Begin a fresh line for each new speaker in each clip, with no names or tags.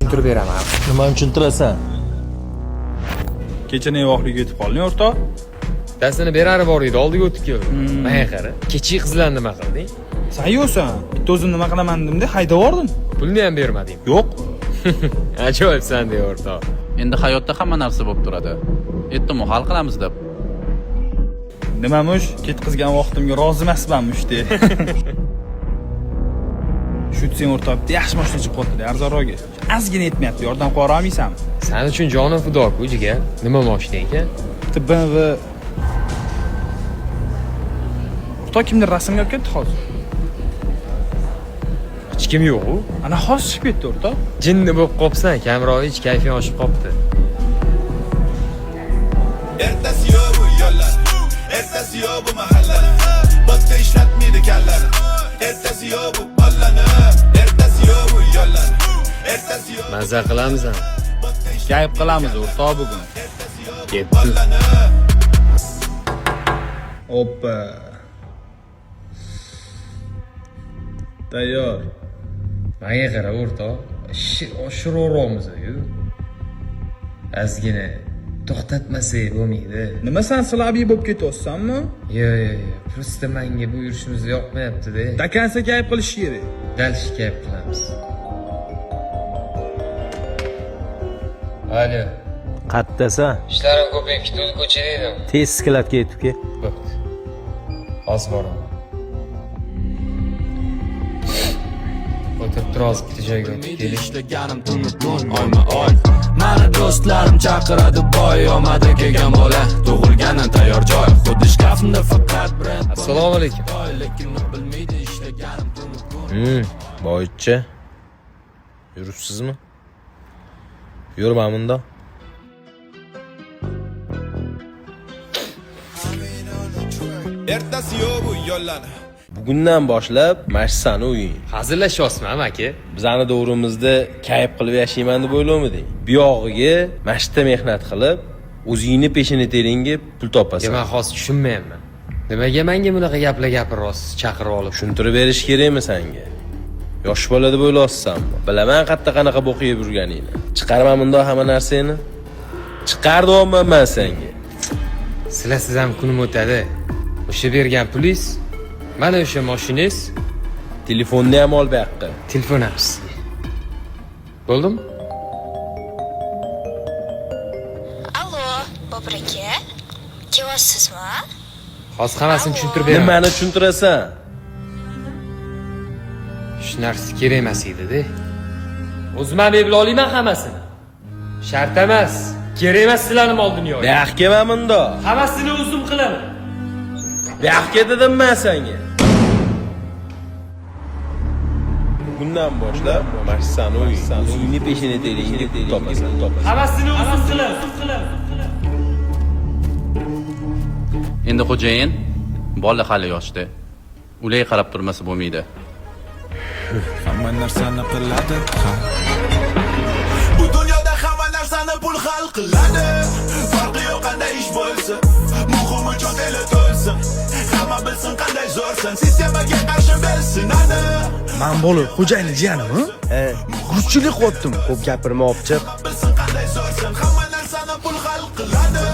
Tushuntirib beraman.
Nimani tushuntirasan?
Kecha nevoqlikka yetib qolding, o'rtoq.
Dasini berari bor edi, oldiga o'tib keldi. Menga qara, kechki qizlarni nima qilding?
San yo'qsan. Bitta o'zim nima qilaman dedimda, haydab yubordim.
Pulni ham bermading.
Yo'q.
Ajoyibsan de o'rtoq.
Endi hayotda hamma narsa bo'lib turadi. Aytdim-u, hal qilamiz deb.
Nimamush? Ketqizgan vaqtimga rozi emasmanmush de. Shu sen o'rtoq bitta yaxshi mashina chiqib qoldi, arzonroqga. Ozgina yetmayapti, yordam qila olmaysanmi?
San uchun jonim fido-ku, jigar. Nima mashina ekan?
Bitta BMW. O'rtoq kimdir rasmga olib ketdi hozir.
Hech kim yo'q-u.
Ana hozir chiqib ketdi o'rtoq.
Jinni bo'lib qopsan, kamroq ich, kayfing oshib qopti.
Ertasi yo'q bu yo'llar, ertasi yo'q bu mahallalar. Bitta ishlatmaydi kallani. Ertasi yo'q bu ballani. Ertasi yo'q bu yo'llar. Ertasi yo'q
Mazza qilamiz ham.
Kayf qilamiz o'rtoq bugun.
Ketdi.
ballani.
Oppa. Tayyor.
Menga qara o'rtoq, oshiraveramiz-ku. Ozgina to'xtatmasak bo'lmaydi.
Nima san silabiy bo'lib ketyapsanmi?
Yo, yo, yo, просто menga bu yurishimiz yoqmayapti-da.
Dakansa kayf qilish kerak.
Дальше kayf qilamiz. Alo.
Qattasan?
Ishlarim ko'payib ketdi, ko'chada edim.
Tez skladga yetib kel.
Bo'pti. Hozir boraman. O'tirib tur hozir bitta joyga o'tib keling.
Ishlaganim tunu kun oyma oy. Mani do'stlarim chaqiradi boy, omadi kelgan bola tug'ilganim tayyor joy. Xuddi shkafimda faqat brend.
Assalomu alaykum.
Lekin uni bilmaydi ishlaganim tunu kun.
Boycha. Yuribsizmi? Yurma bunda.
Ertasi yo'q bu yo'llarni.
Bugundan boshlab mana shu sani uying.
Hazillashyapsizmi amaki?
Bizani davrimizda kayf qilib yashayman deb o'ylamiding. Bu yog'iga mana shu yerda mehnat qilib, o'zingni peshona teringga pul topasan.
Man hozir tushunmayapman. Nimaga menga bunaqa gaplar gapiryapsiz, chaqirib olib?
Tushuntirib berish kerakmi senga? Yosh bola deb o'ylayapsanmi? Bilaman qayerda qanaqa bo'q yeb yurganingni. Chiqarma bundoq hamma narsani. Chiqar deyapman man senga.
Sizlarsiz ham kunim o'tadi. O'sha bergan pulingiz, mana o'sha mashinangiz,
Telefonni ham ol bu yoqqa.
Telefon ham sizga. Bo'ldimi?
Allo, Bobur aka, kelyapsizmi?
Hozir hammasini tushuntirib beraman.
Nimani tushuntirasan?
Shu narsa kerak emas edi-da. O'zim ham eplay olaman hammasini. Shart emas. Kerak emas sizlarni mol dunyoga.
Bu yoqqa kelma bundoq.
Hammasini o'zim qilaman.
Bu yoqqa dedim man senga. Bugundan boshlab mana shu sani uying. O'zingni peshona teringga pul topasan.
Hammasini o'zim qilaman.
Endi xo'jayin, bola hali yoshda. Ularga qarab turmasa bo'lmaydi.
Hamma narsani qiladi. Bu dunyoda hamma narsani pul hal qiladi. Farqi yo'q qanday ish bo'lsin. Muhimi cho'ntagi to'lsin. Hamma bilsin qanday zo'rsan. Sistemaga qarshi belsinadi.
Man bo'lib xo'jayinni jiyanimi?
He,
G'urchilik qilyaptim.
Ko'p gapirma, olib chiq.
Bilsin qanday zo'rsan. Hamma narsani pul hal qiladi.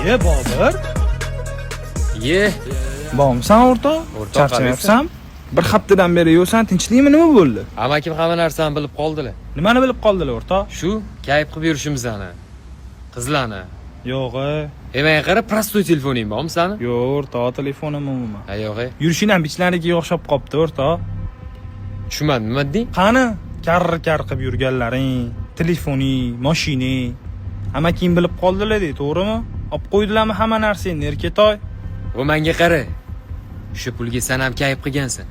Ye Bobur.
Ye.
Bormisan o'rtoq?
O'rtoq,
Charchamayapsan? Bir haftadan beri yo'qsan, tinchlikmi, nima bo'ldi?
Amakim hamma narsani bilib qoldilar.
Nimani bilib qoldilar o'rtoq?
Shu kayf qilib yurishimizni. Qizlarni.
Yo'q,
E menga qara, простой telefoning bormi sani?
yo'q o'rtoq, telefonim umuman.
Ha yo'q. E.
Yurishing ham bichlarnikiga o'xshab qolibdi o'rtoq.
Tushunmadim, nima deding?
Qani karr karr qilib yurganlaring, telefoning, mashining. Amaking bilib qoldilar de, to'g'rimi? Olib qo'ydilarmi hamma narsangni, erkatoy?
Bu menga qara. O'sha pulga san ham kayf qilgansan.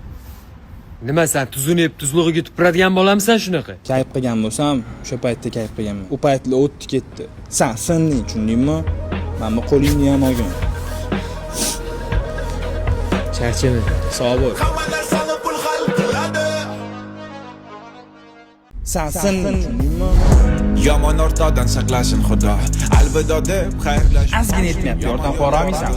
Nima san tuzini yeb tuzlig'iga tupuradigan bolamisan shunaqa?
Kayf qilgan bo'lsam, o'sha paytda kayf qilganman. U paytlar o'tdi ketdi. San sinding, tushundingmi? Mana bu qo'lingni ham olgin.
Charchama.
Sog' bo'l.
Hamma narsani pul hal qiladi.
Sansin.
Yomon o'rtoqdan saqlasin Xudo. Alvido deb xayrlash.
Ozgina yetmayapti, yordam qila olmaysan.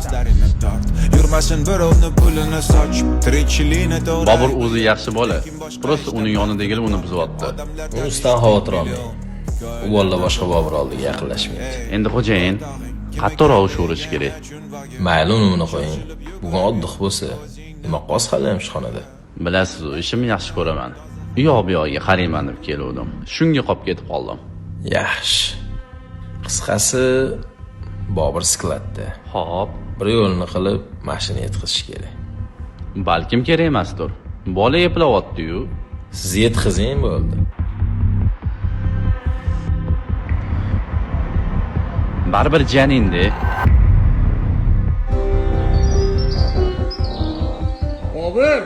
Yurmasin birovni pulini sochib, tirikchilikni to'g'ri.
Bobur o'zi yaxshi bola. Просто uni yonidagilar uni buzyapti.
Uni ustidan xavotir olmang. U bola boshqa Bobur oldiga yaqinlashmaydi.
Endi xo'jayin qattiqroq ushaverish kerak.
Mayli, uni buni qo'ying. Bugun oddiq bo'lsa, nima qos hali ham shu xonada?
Bilasiz, ishimni yaxshi ko'raman. U yoq bu yog'iga qarayman deb keluvdim. Shunga qolib ketib qoldim.
Yaxshi. Qisqasi, Bobur skladda.
Xo'p,
Bir yo'lini qilib mashina yetkazish kerak.
Balkim kerak emasdir. Bola eplayapti-yu.
Siz yetkazing bo'ldi.
Baribir jiyaningda.
Bobur!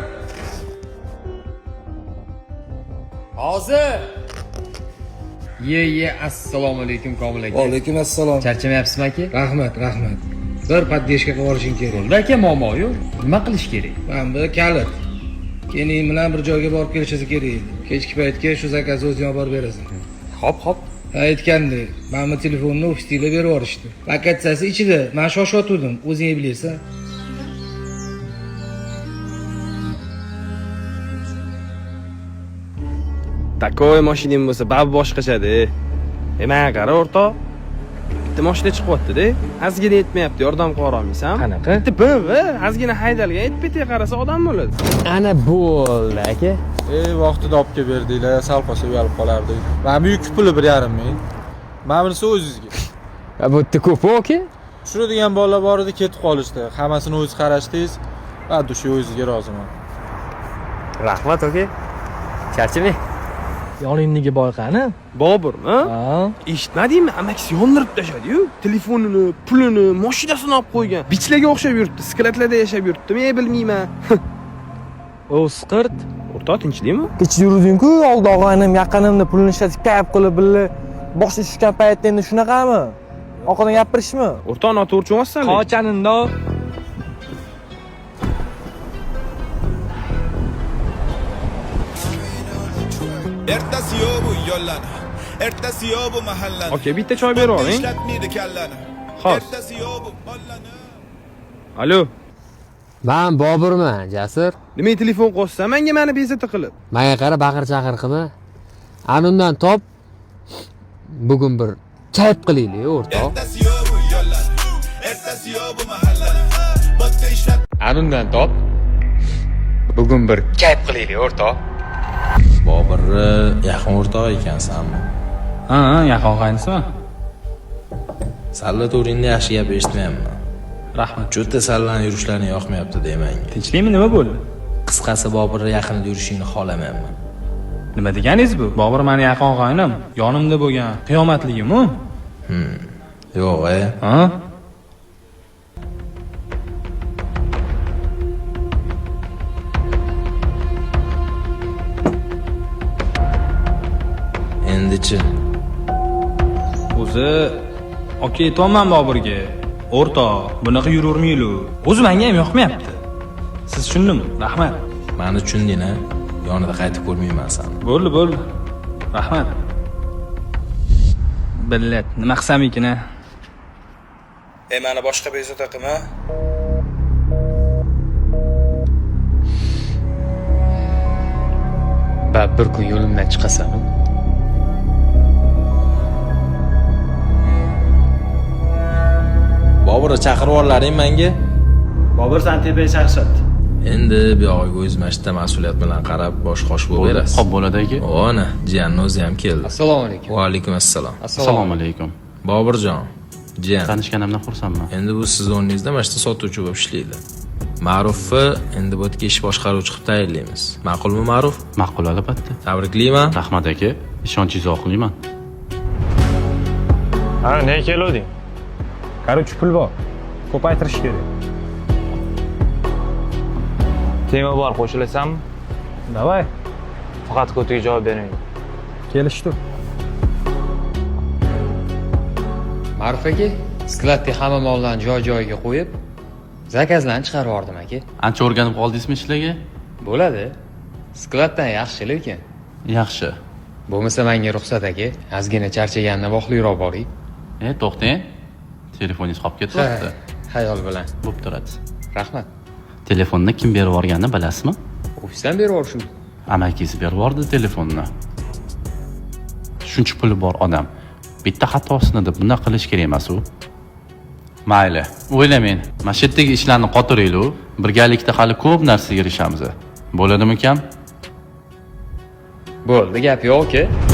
Hozir. Ye ye, assalomu alaykum Komil aka.
Alaykum assalom.
Charchamayapsizmi aka?
Rahmat, rahmat. Bir поддержка qilib olishing kerak.
Bo'ldi aka, muammo yo'q. Nima qilish kerak?
Mana bu kalit. Keyin bilan bir joyga borib kelishingiz kerak edi. Kechki paytga shu zakazni o'zing olib borib berasan.
Hop, hop.
Ha, aytgandek, mana bu telefonni ofisdagilar berib yuborishdi. Lokatsiyasi ichida. Men shoshayotgandim, o'zing bilasan.
Takoy mashinang bo'lsa, bab boshqachada. Menga qara o'rtoq. Bitta mashina chiqyapti-da. Ozgina yetmayapti, yordam qila olmaysan.
Qanaqa?
Bitta BMW ozgina haydalgan, aytib qarasa odam bo'ladi.
Ana bo'ldi aka.
Vaqtida olib kelib berdinglar, sal qolsa uyalib qolardik. Mana bu yuk puli 1,5 ming. Mana bunisi o'zingizga.
Ya bu yerda ko'p aka.
Tushiradigan bolalar bor edi, ketib qolishdi. Hammasini o'zingiz qarashdingiz. Va dusha o'zingizga roziman.
Rahmat aka. Charchamang.
Yoningdagi boy qani?
Boburmi?
Ha.
Eshitmadingmi? Amakisi yondirib tashladi-yu. Telefonini, pulini, mashinasini olib qo'ygan. Bichlarga o'xshab yuribdi, skladlarda yashab yuribdi. Men bilmayman.
O siqirt.
O'rtoq tinchlikmi?
Kecha yuruding-ku, oldi og'aynim yaqinimni pulini ishlatib kayf qilib birga boshga tushgan paytda endi shunaqami? Orqadan gapirishmi?
O'rtoq noto'g'ri tushunyapsan.
Qochaninda.
Ertasi yo'q bu yo'llarni. Ertasi yo'q bu mahallani.
Aka, bitta choy berib oling.
Ishlatmaydi kallani.
Xo'p.
Ertasi yo'q bu bolani.
Alo.
Men Boburman, Jasur.
Nima telefon qo'shsan menga meni bezovta qilib?
Menga qara, baqir chaqir qilma. Anundan top. Bugun bir kayf qilaylik, o'rtoq.
Ertasi yo'q bu yo'llarni. Ertasi yo'q bu mahallani. Botta ishlat.
Anundan top. Bugun bir kayf qilaylik, o'rtoq.
Boburni yaqin o'rtog'i ekansanmi?
Ha, yaqin og'aynisiman.
Salla to'ringda yaxshi gap eshitmayapman.
Rahmat.
Cho'ta sallani yurishlaring yoqmayapti demang.
Tinchlikmi, nima bo'ldi?
Qisqasi Boburni yaqinida yurishingni xohlamayapman.
Nima deganingiz bu? Bobur meni yaqin og'aynim, yonimda bo'lgan, qiyomatligim-u.
Yo'q,
Ha?
Endichi?
O'zi aka aytyapman Boburga. O'rtoq, bunaqa yuravermaylik. O'zi menga ham yoqmayapti. Siz tushundingmi? Rahmat.
Meni tushunding-a? Yonida qaytib ko'rmayman seni.
Bo'ldi, bo'ldi. Rahmat. Billat, nima qilsam ekan a?
Meni boshqa bezovta qilma.
Ba bir kun yo'limdan chiqasan.
Boburni chaqirib yuborlaring menga.
Bobur san tepaga chaqishyapti.
Endi bu yog'iga o'z mashta mas'uliyat bilan qarab bosh qosh bo'lib berasiz.
Xo'p bo'ladi aka.
Ona, jiyanni o'zi ham keldi.
Assalomu alaykum.
Va alaykum assalom.
Assalomu alaykum.
Boburjon, jiyan.
Tanishganimdan xursandman.
Endi bu siz o'rningizda mana shu sotuvchi bo'lib ishlaydi. Ma'rufni endi bu yerga ish boshqaruvchi qilib tayinlaymiz. Ma'qulmi Ma'ruf?
Ma'qul albatta.
Tabriklayman.
Rahmat aka, ishonchingizni oqlayman.
Ha, nega keluvding?
Короче, pul bor. Ko'paytirish kerak.
Tema bor, qo'shilasanmi?
Давай,
Faqat ko'tiga javob bermang.
kelishdik.
Ma'ruf aka, skladda hamma mollarni joy-joyiga qo'yib, zakazlarni chiqarib yubordim aka.
Ancha o'rganib qoldingizmi ishlarga?
Bo'ladi. Skladdan yaxshi lekin.
Yaxshi.
Bo'lmasa menga ruxsat aka, ozgina charchagandan vaqtliroq boring.
E, to'xtang. Telefoningiz qolib ketyapti.
Xayol bilan.
Bo'p turadi.
Rahmat.
Telefonni kim berib yuborganini bilasizmi?
Ofisdan berib yuborishim.
Amakingiz berib yubordi telefonni. Shuncha puli bor odam bitta xatosini deb bunaqa qilish kerak emas u. Mayli, o'ylamang. Mana shu yerdagi ishlarni qotiraylik. Birgalikda hali ko'p narsaga erishamiz. Bo'ladimi ukam?
Bo'ldi, gap yo'q aka.